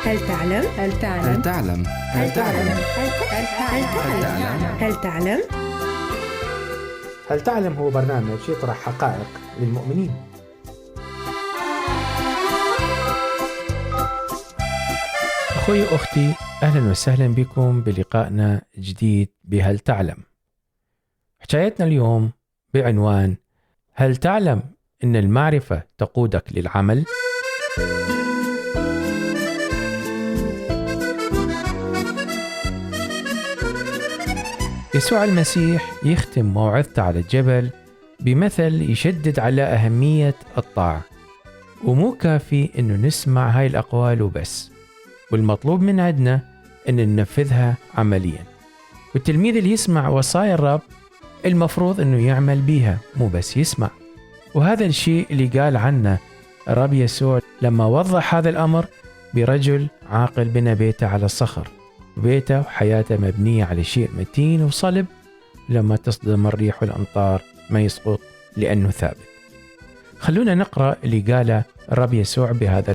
هل تعلم؟ هل تعلم؟ هل تعلم؟ هل تعلم؟ هل تعلم؟ هل تعلم هو برنامج يطرح حقائق للمؤمنين. أخوي وأختي، أهلا وسهلا بكم بلقائنا جديد بهل تعلم. حكايتنا اليوم بعنوان هل تعلم أن المعرفة تقودك للعمل؟ يسوع المسيح يختم موعظته على الجبل بمثل يشدد على أهمية الطاعة، ومو كافي أنه نسمع هاي الأقوال وبس، والمطلوب من عندنا أن ننفذها عمليا. والتلميذ اللي يسمع وصايا الرب المفروض أنه يعمل بيها، مو بس يسمع. وهذا الشيء اللي قال عنه الرب يسوع لما وضح هذا الأمر برجل عاقل بنى بيته على الصخر، بيته وحياته مبنية على شيء متين وصلب، لما تصدم الريح والأمطار ما يسقط لأنه ثابت. خلونا نقرأ اللي قاله الرب يسوع بهذا